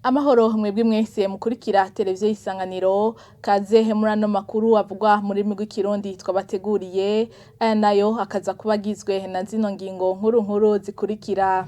Amahoro mwebwe mwese mukurikira televiziyo y'Isanganiro, kaze muri ano makuru avugwa mu rurimi rw'ikirundi twabateguriye. Aya nayo akaza kuba agizwe na zino ngingo nkuru nkuru zikurikira.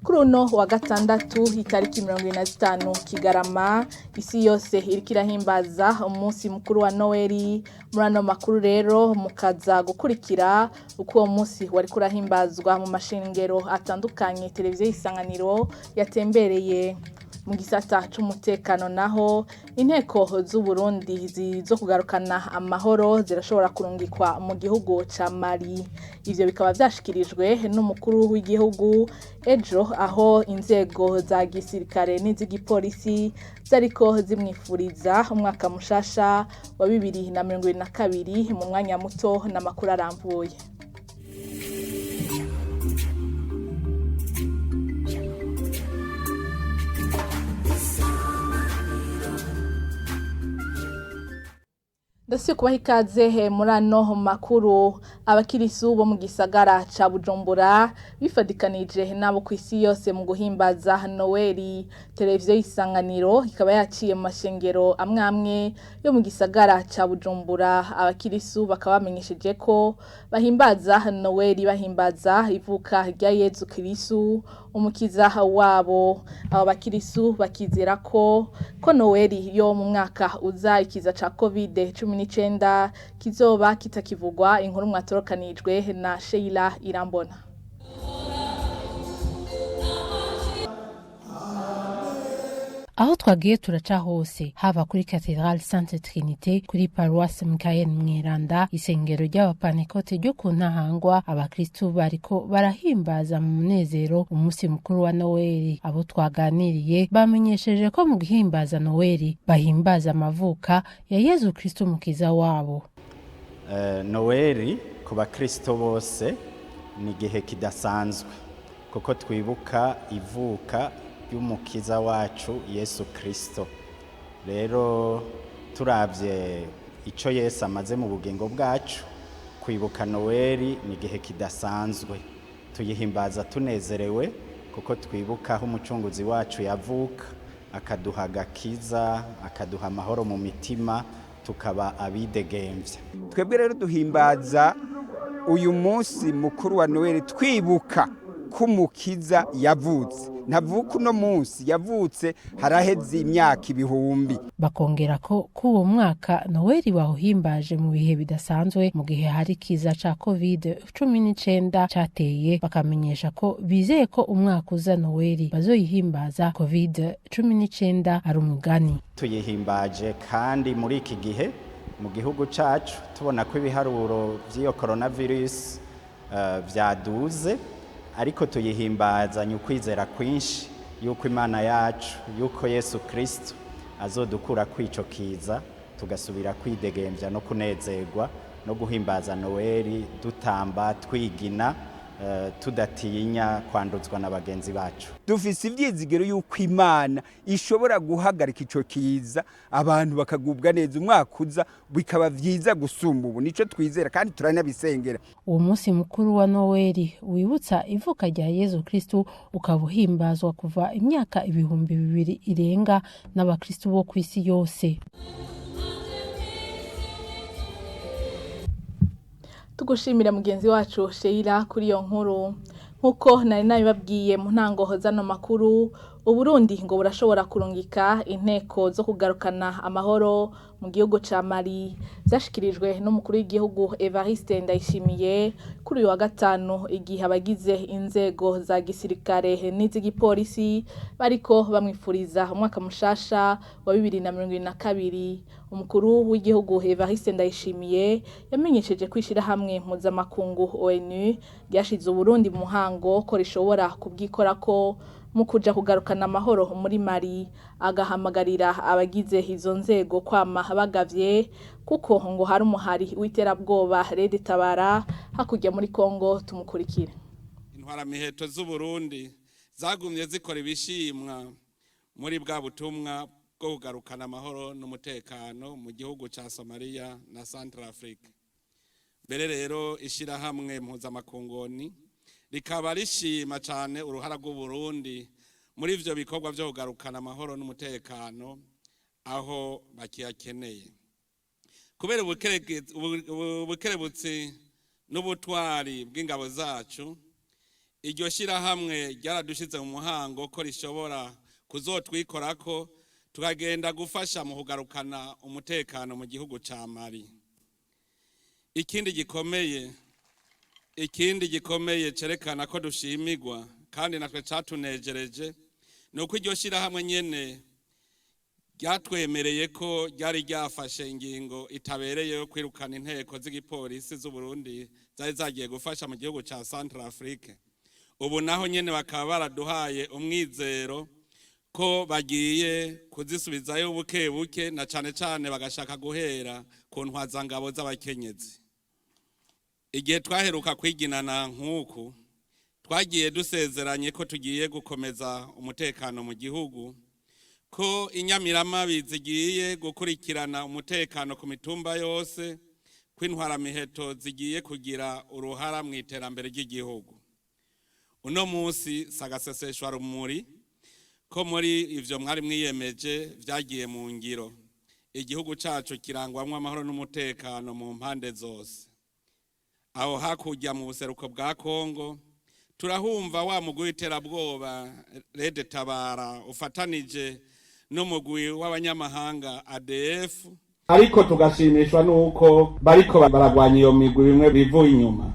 Kuri uno wa gatandatu, itariki 25 Kigarama, isi yose iriko irahimbaza umunsi mukuru wa Noweli. Muri ano makuru rero mukaza gukurikira uko uwo munsi wariko urahimbazwa mu mashengero atandukanye televiziyo y'Isanganiro yatembereye. Mu gisata c'umutekano naho, inteko z'Uburundi zo kugarukana amahoro zirashobora kurungikwa mu gihugu ca Mali. Ivyo bikaba vyashikirijwe n'umukuru w'igihugu ejo, aho inzego za gisirikare n'iz'igipolisi zariko zimwifuriza umwaka mushasha wa 2022. Mu mwanya muto n'amakuru arambuye. Ndasubiye kubaha ikaze muri ano makuru. Abakirisu bo mu gisagara ca Bujumbura bifadikanije n'abo kw'isi yose mu guhimbaza Noweli. Televiziyo y'Isanganiro ikaba yaciye mu mashengero amwe amwe yo mu gisagara ca Bujumbura. Abakirisu bakaba bamenyesheje ko bahimbaza Noweli bahimbaza ivuka rya Yezu Kristu, umukiza wabo. Abo bakirisu bakizera ko Noweli yo mu mwaka uza ikiza ca Covid-19 kizoba kitakivugwa. Inkuru mwatorokanijwe na Sheila Irambona. Aho twagiye turaca hose, haba kuri Cathedrale Sainte Trinité, kuri Paroisse Mikael Mweranda, isengero ry'Abapantekote ryo ku Ntahangwa, abakristu bariko barahimbaza mu munezero umunsi mukuru wa Noweli. Abo twaganiriye bamenyesheje ko mu guhimbaza Noweli bahimbaza amavuka ya Yezu Kristu, mukiza wabo. Noweli ku bakristo bose ni igihe kidasanzwe, kuko twibuka ivuka ry'umukiza wacu Yesu Kristo. Rero turavye ico Yesu amaze mu bugingo bwacu, kwibuka Noweli ni igihe kidasanzwe. Tuyihimbaza tunezerewe, kuko twibuka aho umucunguzi wacu yavuka, akaduha agakiza, akaduha amahoro mu mitima, tukaba abidegemvya. Twebwe rero duhimbaza uyu munsi mukuru wa Noweli twibuka ko umukiza yavutse. Ntavuka uno munsi, yavutse haraheze imyaka ibihumbi. Bakongera ko k'uwo mwaka Noweli bawuhimbaje mu bihe bidasanzwe, mu gihe hari ikiza ca Covid-19 cateye. Bakamenyesha ko bizeye ko umwaka uza Noweli bazoyihimbaza Covid-19 ari umugani. Tuyihimbaje kandi muri iki gihe mu gihugu cacu tubona ko ibiharuro vy'iyo coronavirus vyaduze, ariko tuyihimbazanye ukwizera kwinshi yuko Imana yacu, yuko Yesu Kristo azodukura kw'ico kiza, tugasubira kwidegemvya no kunezerwa no guhimbaza Noweli dutamba, twigina, tudatinya kwanduzwa na bagenzi bacu. Dufise ivyizigiro yuko Imana ishobora guhagarika ico kiza, abantu bakagubwa neza, umwaka uza bikaba vyiza gusumba ubu. Nico twizera kandi turanabisengera. Uwo munsi mukuru wa Noweli wibutsa ivuka rya Yezu Kristu ukaba uhimbazwa kuva imyaka 2000 irenga n'abakristu bo kw'isi yose. Tugushimira mugenzi wacu Sheila kuri iyo nkuru. Nkuko nari nabibabwiye mu ntango zano makuru, Uburundi ngo burashobora kurungika inteko zo kugarukana amahoro mu gihugu ca Mali. Vyashikirijwe n'umukuru w'igihugu Evariste Ndayishimiye kuri uyu wa gatanu, igihe abagize inzego za gisirikare n'iz'igipolisi bariko bamwifuriza umwaka mushasha wa 2022. Umukuru w'igihugu Evariste Ndayishimiye yamenyesheje ko ishirahamwe mpuzamakungu ONU ryashize Uburundi mu muhango ko rishobora kubwikorako mu kuja kugarukana amahoro muri Mali, agahamagarira abagize izo nzego kwama bagavye, kuko ngo hari umuhari w'iterabwoba Red Tabara hakurya muri Kongo. Tumukurikire. Intwaramiheto z'Uburundi zagumye zikora ibishimwa muri bwa butumwa bwo kugarukana amahoro n'umutekano mu gihugu ca Somalia na Central Africa. Mbere rero ishirahamwe mpuzamakungoni rikaba rishima cane uruhara rw'Uburundi. muri ivyo bikorwa vyo kugarukana amahoro n'umutekano aho bakiyakeneye. Kubera ubukerebutsi n'ubutwari bw'ingabo zacu, iryo shyirahamwe ryaradushize mu muhango ko rishobora kuzotwikorako tukagenda gufasha mu kugarukana umutekano mu gihugu ca Mali. Ikindi gikomeye cerekana ko dushimigwa kandi natwe catunejereje, ni uko iryo shyirahamwe nyene ryatwemereye ko ryari ryafashe ingingo itabereye yo kwirukana inteko z'igipolisi z'u Burundi zari zagiye gufasha mu gihugu ca Centrafrique. Ubu naho nyene bakaba baraduhaye umwizero ko bagiye kuzisubizayo buke buke, na cane cane bagashaka guhera ku ntwazangabo z'abakenyezi. Igihe twaheruka kwiginana nk'uku, twagiye dusezeranye ko tugiye gukomeza umutekano mu gihugu, ko inyamiramabi zigiye gukurikirana umutekano ku mitumba yose, ko intwaramiheto zigiye kugira uruhara mu iterambere ry'igihugu. Uno munsi sagaseseshwa rumuri ko muri ivyo mwari mwiyemeje vyagiye mu ngiro. Igihugu cacu kirangwamwo amahoro n'umutekano mu mpande zose. Aho hakurya mu buseruko bwa Kongo turahumva wa mugwi w'iterabwoba Red Tabara ufatanije n'umugwi w'abanyamahanga ADF, ariko tugashimishwa n'uko bariko baragwanya iyo migwi bimwe bivuye inyuma.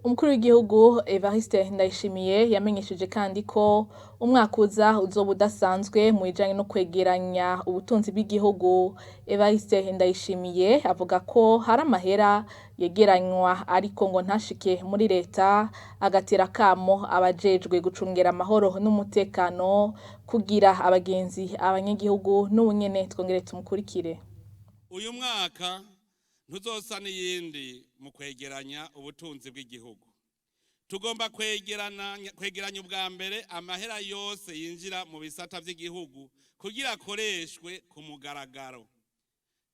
Umukuru w'igihugu Evariste Ndayishimiye yamenyesheje kandi ko umwaka uza uzoba udasanzwe mu bijanye no kwegeranya ubutunzi bw'igihugu. Evariste Ndayishimiye avuga ko hari amahera yegeranywa ariko ngo ntashike muri leta, agatera akamo abajejwe gucungera amahoro n'umutekano kugira abagenzi abanyagihugu. N'ubu nyene twongere tumukurikire. Uyu mwaka ntuzosa n'iyindi mu kwegeranya ubutunzi bw'igihugu. Tugomba kwegeranya ubwa mbere amahera yose yinjira mu bisata by'igihugu kugira akoreshwe ku mugaragaro.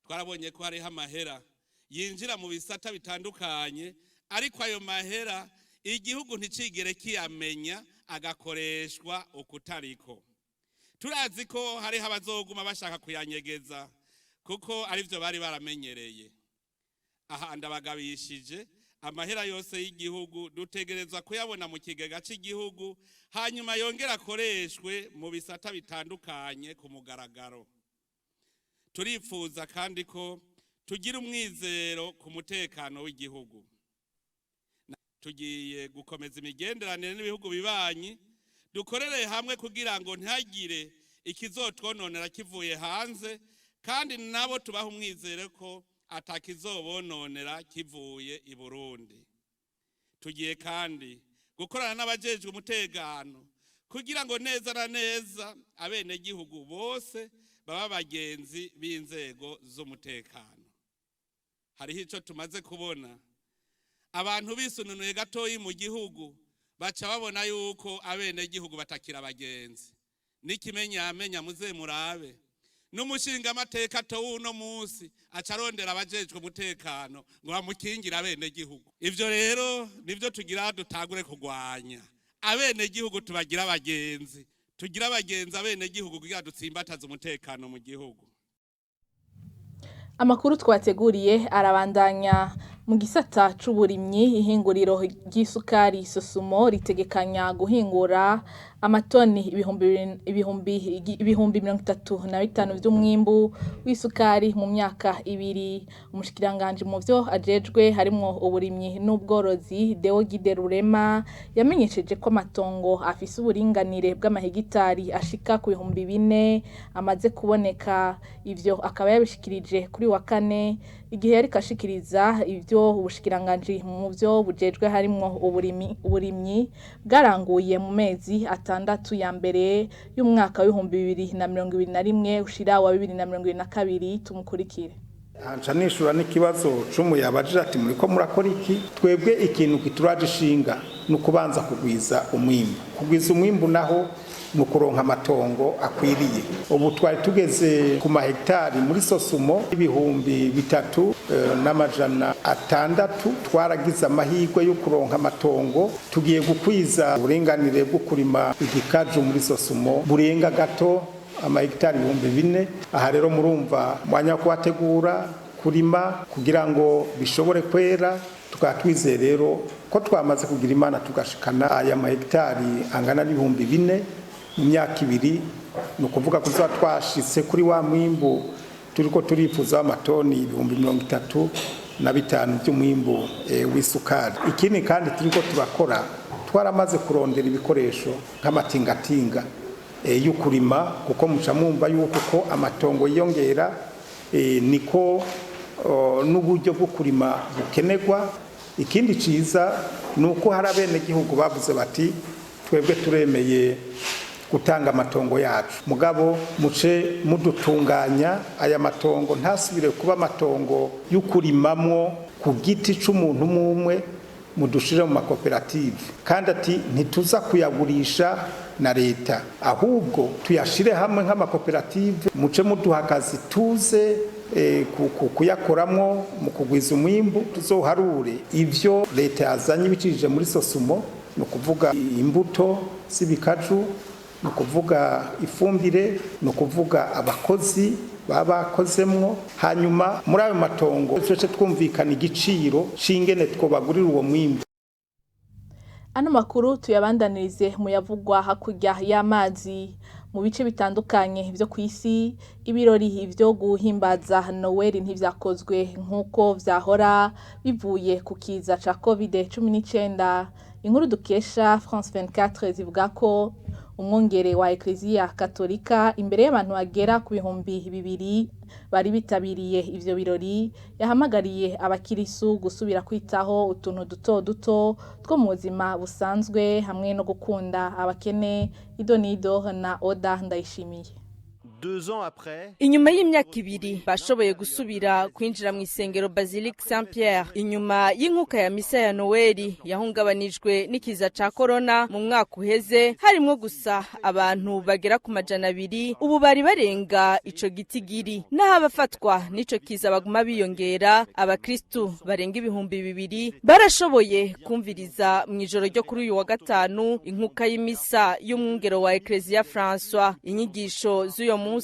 Twarabonye ko hariho amahera yinjira mu bisata bitandukanye, ariko ayo mahera igihugu nticigere kiyamenya, agakoreshwa ukutariko. Turazi ko hariho abazoguma bashaka kuyanyegeza kuko arivyo bari baramenyereye. Aha ndabagabishije: amahera yose y'igihugu dutegerezwa kuyabona mu kigega cy'igihugu, hanyuma yongera akoreshwe mu bisata bitandukanye ku mugaragaro. Turifuza kandi ko tugira umwizero ku mutekano w'igihugu. Tugiye gukomeza imigenderanire n'ibihugu bibanyi, dukorere hamwe kugira ngo ntihagire ikizotwononera kivuye hanze, kandi nabo tubaha umwizero ko atakizobononera kivuye i Burundi. Tugiye kandi gukorana n'abajejwe umutekano kugira ngo neza na neza abenegihugu bose baba abagenzi b'inzego z'umutekano. Hariho ico tumaze kubona: abantu bisununuye gatoyi mu gihugu baca babona yuko abenegihugu batakira abagenzi. N'ikimenyamenya, muze murabe n'umushinga amateka uno munsi aca arondera abajejwe umutekano ngo bamukingire abenegihugu. Ivyo rero nivyo tugira dutangure kurwanya. Abenegihugu tubagira abagenzi, tugira abagenzi abenegihugu kugira dutsimbataze umutekano mu gihugu. Amakuru twateguriye arabandanya. Mu gisata c'uburimyi, ihinguriro ry'isukari Sosumo ritegekanya guhingura amatoni 35,000 vy'umwimbu w'isukari mu myaka 2. Umushikiranganji mu vyo ajejwe harimwo uburimyi n'ubworozi, Deo Gide Rurema, yamenyesheje ko amatongo afise uburinganire bw'amahegitari ashika ku 4000 amaze kuboneka. Ivyo akaba yabishikirije kuri wa kane igihe yariko ashikiriza ivyo ubushikiranganji mu vyo bujejwe harimwo uburimyi bwaranguye mu mezi 6 ya mbere y'umwaka w'2021 ushira wa 2022. Tumukurikire. Nca nishura n'ikibazo c'umuyabajije ati muriko murakora iki? Twebwe ikintu kituraje ishinga ni ukubanza kugwiza umwimbu. Kugwiza umwimbu naho ni ukuronka amatongo akwiriye. Ubu twari tugeze ku mahegitari muri Sosumo 3600. Twaragize amahirwe yo kuronka amatongo, tugiye gukwiza uburenganire bwo kurima igikaju muri Sosumo burenga gato amahegitari 4000. Aha rero murumva umwanya wo kuhategura kurima kugira ngo bishobore kwera. Tukaba twizeye rero ko twamaze kugira Imana tugashikana aya mahegitari angana n'4000 mu myaka 2, ni ukuvuga ko tuzaba twashitse kuri wa mwimbu turiko turifuza w'amatoni 35,000 by'umwimbu w'isukari. Ikindi kandi turiko turakora, twaramaze kurondera ibikoresho nk'amatingatinga yo kurima, kuko muca mwumva yuko ko amatongo yiyongera, niko n'uburyo bwo kurima bukenerwa. Ikindi ciza ni uko hari abenegihugu bavuze bati twebwe turemeye gutanga amatongo yacu, mugabo muce mudutunganya aya matongo ntasubire kuba amatongo y'ukurimamwo ku giti c'umuntu umwe, mudushire mu makoperative. Kandi ati ntituza kuyagurisha na leta, ahubwo tuyashire hamwe nk'amakoperative, muce muduha akazi tuze kuyakoramwo mu kugwiza umwimbu. Tuzoharure ivyo leta yazanye ibicishije muri Sosumo, ni ukuvuga imbuto z'ibikaju, ni ukuvuga ifumbire, ni ukuvuga abakozi baba bakozemwo. Hanyuma muri ayo matongo twese twumvikana igiciro c'ingene twobagurira uwo mwimbu. Ano makuru tuyabandanirize mu yavugwa hakurya y'amazi. Mu bice bitandukanye vyo kw'isi, ibirori vyo guhimbaza Noel ntivyakozwe nk'uko vyahora bivuye ku kiza ca COVID-19. Inkuru dukesha France 24 zivuga ko umwungere wa Eklezia Katolika, imbere y'abantu bagera ku 2000 bari bitabiriye ivyo birori, yahamagariye abakirisu gusubira kwitaho utuntu duto duto two mu buzima busanzwe hamwe no gukunda abakene. Idonido na Oda Ndayishimiye. Inyuma y'imyaka 2 bashoboye gusubira kwinjira mu isengero Basilique Saint Pierre inyuma y'inkuka ya misa ya Noeli yahungabanijwe n'ikiza ca corona mu mwaka uheze, harimwo gusa abantu bagera ku 200, ubu bari barenga ico gitigiri. Naho abafatwa n'ico kiza baguma biyongera, abakristu barenga 2000 barashoboye kumviriza mu ijoro ryo kuri uyu wa gatanu inkuka y'imisa y'umwungero wa Ecclesia François. Inyigisho z'uyo munsi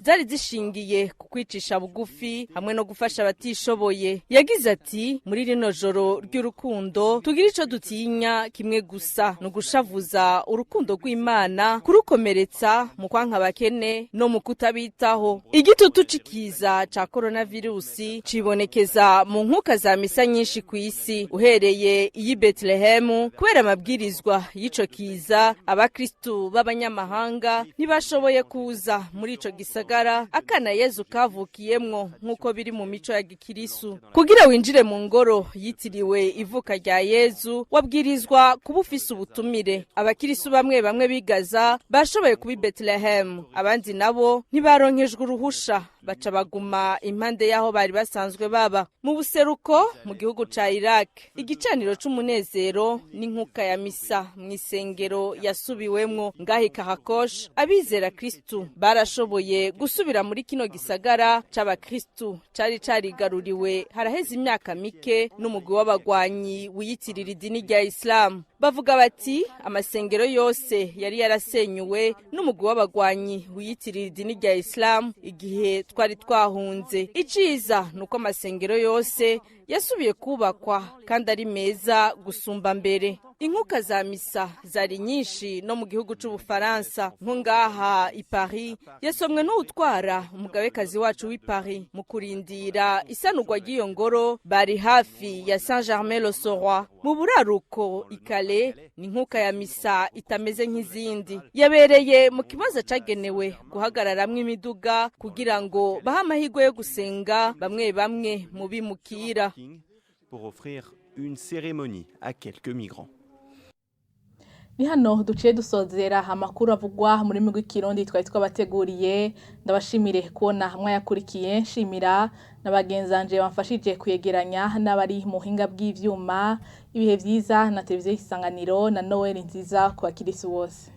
zari zishingiye ku kwicisha bugufi hamwe no gufasha abatishoboye. Yagize ati muri rino joro ry'urukundo tugira ico dutinya kimwe gusa, ni ugushavuza urukundo rw'Imana, kurukomeretsa mu kwanka abakene no mu kutabitaho. Igitutu c'ikiza ca coronavirusi cibonekeza mu nkuka za misa nyinshi kw'isi, uhereye iyi Bethlehem. Kubera amabwirizwa y'ico kiza, abakristu b'abanyamahanga ntibashoboye kuza muri ico gisagara akana Yezu kavukiyemwo nk'uko biri mu mico ya gikirisu. Kugira winjire mu ngoro yitiriwe ivuka rya Yezu, wabwirizwa kuba ufise ubutumire. Abakirisu bamwe bamwe bigaza bashoboye kuba i Bethlehem, abandi nabo ntibaronkejwe uruhusha, baca baguma impande y'aho bari basanzwe baba. Mu buseruko mu gihugu ca Iraq, igicaniro c'umunezero n'inkuka ya misa mu isengero yasubiwemwo. Ngaho i Karakosh, abizera Kristu barashoboye gusubira muri kino gisagara c'abakristu cari carigaruriwe haraheze imyaka mike n'umugwi w'abagwanyi wiyitirira idini rya Islam. Bavuga bati amasengero yose yari yarasenyuwe n'umugwi w'abagwanyi wiyitirira idini rya Islam igihe twari twahunze. Iciza nuko amasengero yose yasubiye kubakwa kandi ari meza gusumba mbere. Inkuka za misa zari nyinshi no mu gihugu c'Ubufaransa, nko ngaha i Paris yasomwe n'utwara umugabekazi wacu w'i Paris. Mu kurindira isanurwa ry'iyo ngoro bari hafi ya Saint-Germain-l'Auxerrois. Mu buraruko i Calais ni inkuka ya misa itameze nk'izindi, yabereye mu kibanza cagenewe guhagararamwo imiduga kugira ngo bahe amahirwe yo gusenga bamwe bamwe mu bimukira. Pour offrir une cérémonie à quelques migrants. Ni hano duciye dusozera amakuru avugwa mu rurimi rw'ikirundi twari twabateguriye. Ndabashimire kubona mwayakurikiye, nshimira na bagenzanje bamfashije kuyegeranya n'abari mu buhinga bw'ivyuma. Ibihe vyiza na televiziyo Isanganiro na Noel nziza ku bakirisi bose.